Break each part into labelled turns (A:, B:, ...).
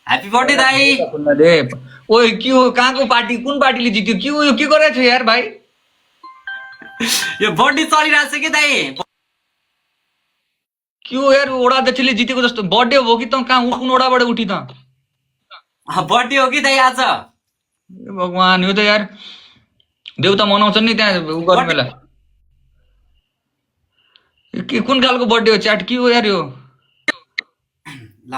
A: Happy birthday दाई।
B: रे ओए के हो कहाँको पार्टी कुन पार्टीले जित्यो के हो यो के गरेछ यार भाइ
A: यो बर्थडे चलिरहेको छ कि दाई।
B: के हो यार वडा अध्यक्षले जितेको जस्तो बर्थडे हो कि त कहाँ कुन वडाबाट उठी त
A: बर्थडे हो कि दाई आज।
B: ए भगवान यो त यार देउता मनाउँछन् नि त्यहाँ उ गर्ने बेला के कुन खालको बर्थडे हो च्याट के हो यार यो
A: ल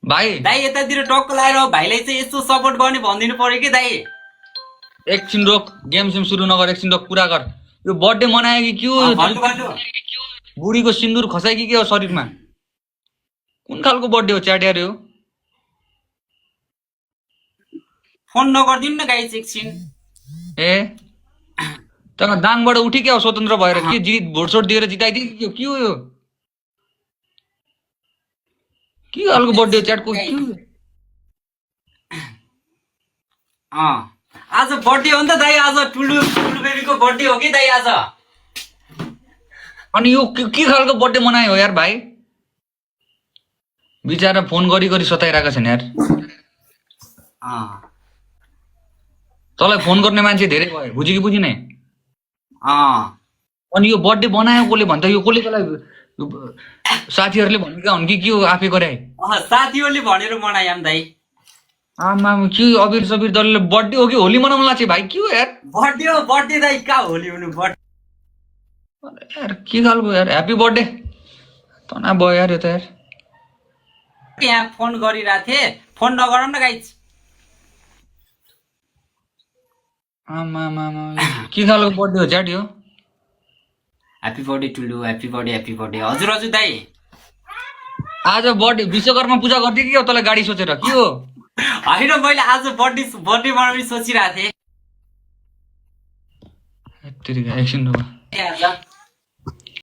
B: भाइ
A: दाई यतातिर टक्क लाएर भाइलाई चाहिँ यस्तो सपोर्ट गर्ने भनिदिनु पर्यो कि दाई।
B: एकछिन रोक गेम सेम सुरु नगर एकछिन रोक कुरा गर यो बर्थडे मनायो कि के हो
A: भन्नु भन्नु।
B: बुढीको सिन्दुर खसाइ कि के हो शरीरमा कुन खालको बर्थडे हो च्याट यार यो
A: फोन नगरिदिनु न गाइस एकछिन।
B: ए तर दाङबाट उठी क्या हो स्वतन्त्र भएर के जित भोटसोट दिएर जिताइदियो के हो यो के खालको बर्थडे हो च्याटको के हो
A: आज बर्थडे हो नि त दाई। आज टुलु टुलु बेबीको बर्थडे हो कि दाई आज।
B: अनि यो के खालको बर्थडे मनायो हो यार भाइ बिचारा फोन गरी गरी सताइरहेका छन् यार तँलाई फोन गर्ने मान्छे धेरै भयो बुझ्यो कि बुझिने अनि यो बर्थडे बनायो कसले भन्छ यो कसले कसलाई साथीहरूले भनेका हुन् कि के हो आफै गरे
A: साथीहरूले भनेर मनायाम दाई।
B: आमा के अबिर सबिर दलले बर्थडे हो कि होली मनाउन लाग्छ भाइ के हो यार
A: बर्थडे हो बर्थडे दाई कहाँ होली हुनु बर्थडे
B: यार के खालको यार ह्याप्पी बर्थडे तना भयो यार यो त यार
A: यहाँ फोन गरिरहेको थिएँ फोन नगर न गाइस।
B: आमा के खालको बर्थडे हो च्याट यो
A: ह्यापी बर्थडे टुलु ह्यापी बर्थडे हजुर हजुर दाई।
B: आज बर्थडे विश्वकर्मा पूजा गर्दै कि तँलाई गाडी सोचेर के हो
A: होइन मैले आज बर्थडे मनाउने सोचिरहेको थिएँ।
B: एकछिन
A: आज